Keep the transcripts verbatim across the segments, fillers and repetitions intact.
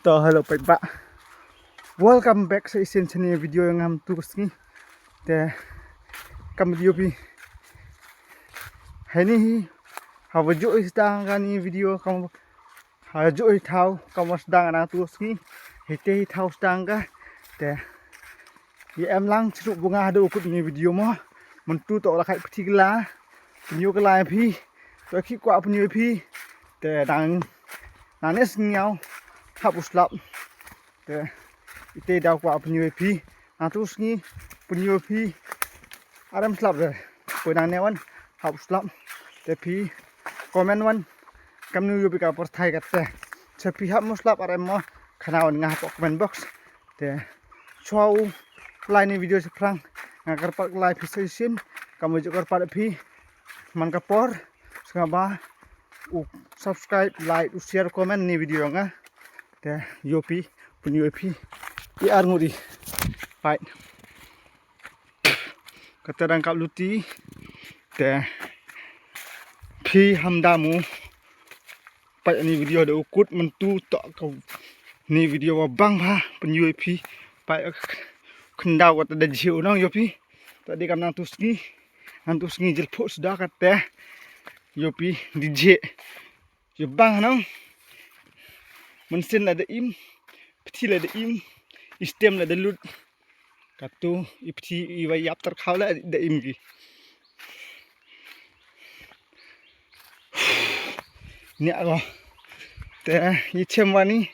To hello paidbah. Welcome back sa shisien sha kane ka video jong nga mynta ka sngi. Te kam video phi. Hangne hi haba juh hi sdang kane ka video, kam ha juh hi thaw, kam wa sdang na mynta ka sngi. Hite hi thaw sdang ka. Te ïa em lang shuh ba nga haduh u kut kane ka video mo. Mynta to la kait pyrthei kylla. Pynïoh kylla ïa phi. To ki kwah pynïoh ïa phi. Te dang nangne sngi ïaw hap u slap. Te ite daw kwah pynïoh ïa phi. Na mynta ka sngi pynïoh ïa phi. Arem slap de. Poi nangne wan hap u slap. Te phi comment wan. Kamnu ïoh phi ka pyrthei kate. Sa phi hap mo slap arem mo. Khana wan nga hapoh comment box. Te chwa u lai kane ka video shaphrang. Nga kyrpad lai phi sa shisien. Kam wa ju kyrpad phi. Man ka por. Sngewbha u subscribe, like, u share, comment kane ka video nga. Te ïoh phi pynïoh ïa phi. I ar ngut i. Pait. Kata dang kap luti. Te phi ham da mo. Pait kane ka video da u kut mynta to ka. Kane ka video wa bang bha pynïoh ïa phi. Pait khyndaw kata da jhieh u nong ïoh phi. To dei kam na mynta ka sngi. Na mynta ka sngi jylliew phuh suda kate. Ïoh phi di jhieh. Ïoh bang hanong. Mynsiem la da im. Pyrthei la da im. I stem la da lut. Katu i pyrthei i wa ïap tyrkhaw la da im ki. Nia ko. Te i chem wani.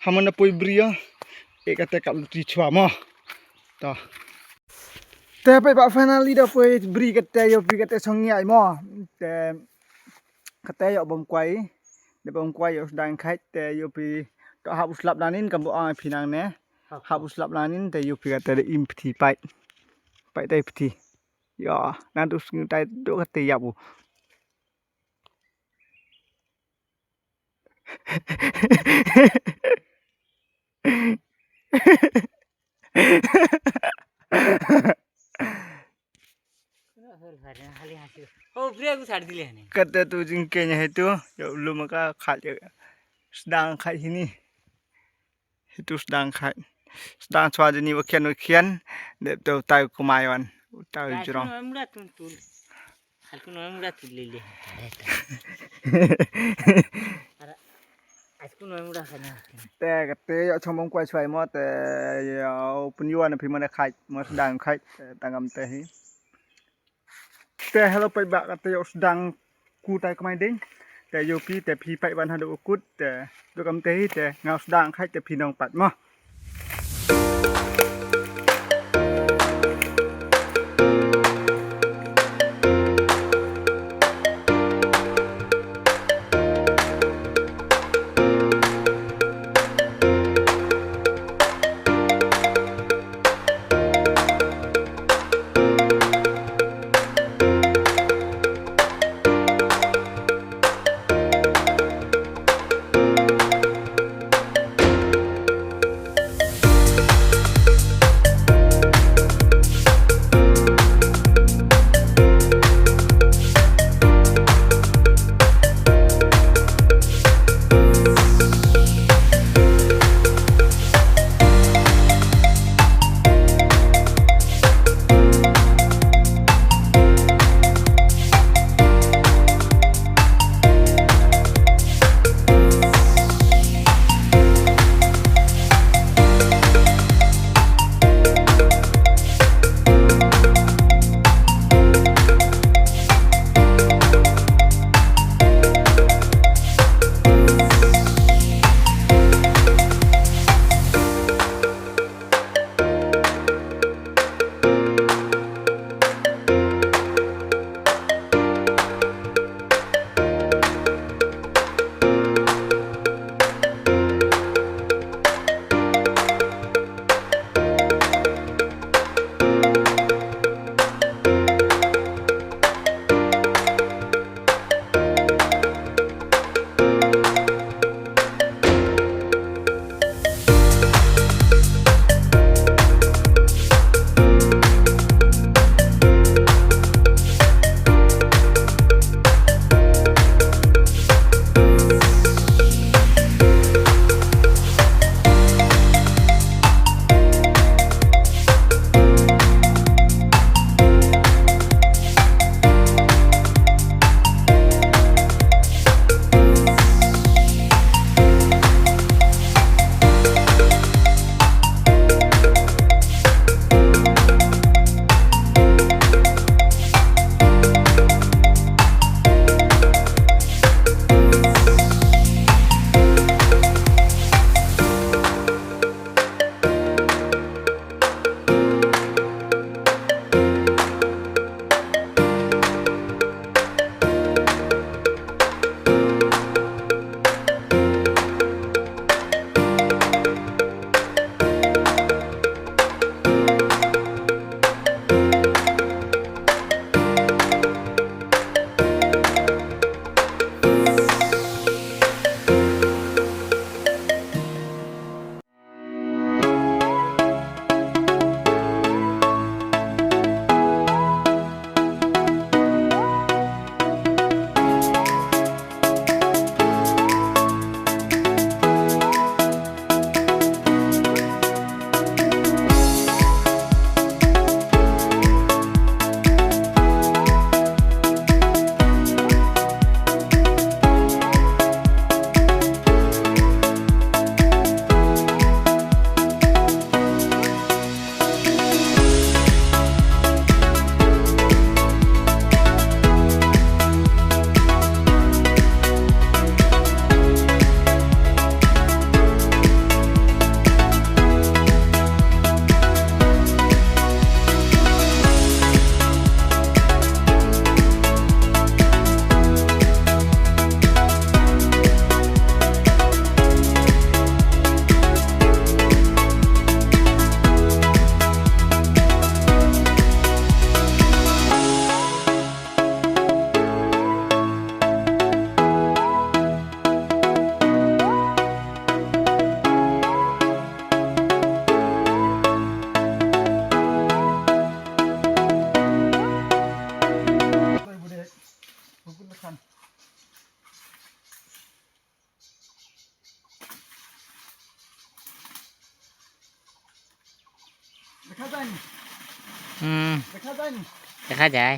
Hamon na poi bri ïa. E kate kap luti chwa mo. To. Te paidbah finally da poi bri kate ïoh phi kate song ïa mo. Te kate ïoh bam kwai. Da bam kwai ïoh sdang khait te ïoh phi. To hap u slap nanin kam bu ang phi nangne. Hap u slap nanin te ïoh phi kate da im pyrthei pait. Pait te pyrthei. Ïa, na mynta ka sngi tai do kate ïap u. Kate tu jingkhein hi tu, ïa u lum ka khat ïa sdang khat hini. Hi tu sdang khat. Sdang chwa jini wa khian wa khian. Dep tu tai kumai wan. Tai jrong. Hal kuno mura tu lele. Ara. As kuno mura khana. Te kate ïa chong bam kwai chwai mo te ïa pynïoh na phi mo na khait mo sdang khait te tangam te hi. Te hello paidbah kate ïa sdang ku tai kmai ding. Te ïoh phi te phi pait wan haduh u kut te du kam te hi te nga sdang khait te phi nong pat mo. দেখা যায়নি। হুম। দেখা যায়নি। দেখা যায়।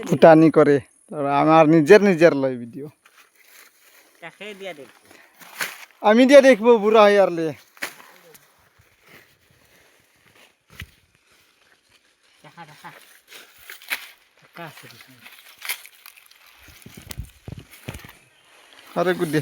ফুটানি করে। তারপর আমার নিজের নিজের লয় ভিডিও। আমি দিয়া দেখবো বুড়া হয়ে আরলে। আরে গুড্ডি।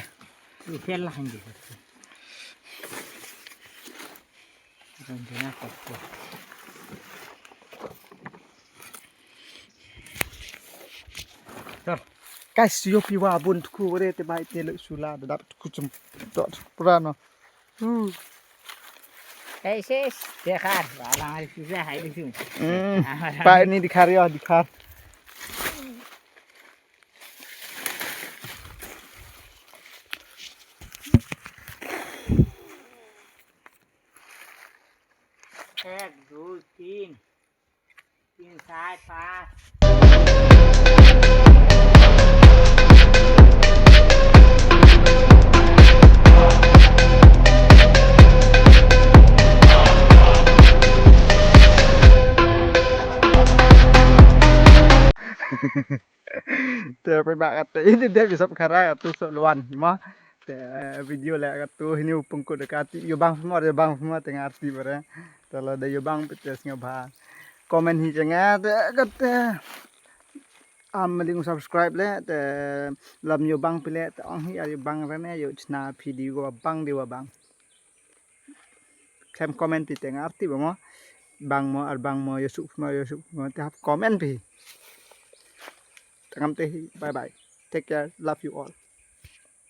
Guys, yo piwa bun tku wore te bai te le sula da dap tku chum dot pura no. Hey sis, dekhar, balang hari susah hai di sini. Hmm, bai ni dikhar yo, dikhar. Ek, dui, tin. Inside pass. Te pynbna kata ini dei bi sop khara katu sop luan mo. Te video leh katu hini u pengkut da kati yo bang semua yo bang semua te ngarti bare. Te lada yo bang pete sngewbha comment hi jnga te kata am link subscribe le te lam yo bang pile te ong hi ar yo bang rene yo chna phi di wa bang di wa bang. Khlem comment phi te ngarti ba mo. Bang mo ar bang mo yo suk mo yo suk mo te hap comment phi. Tangam te hi bye bye. Take care. Love you all.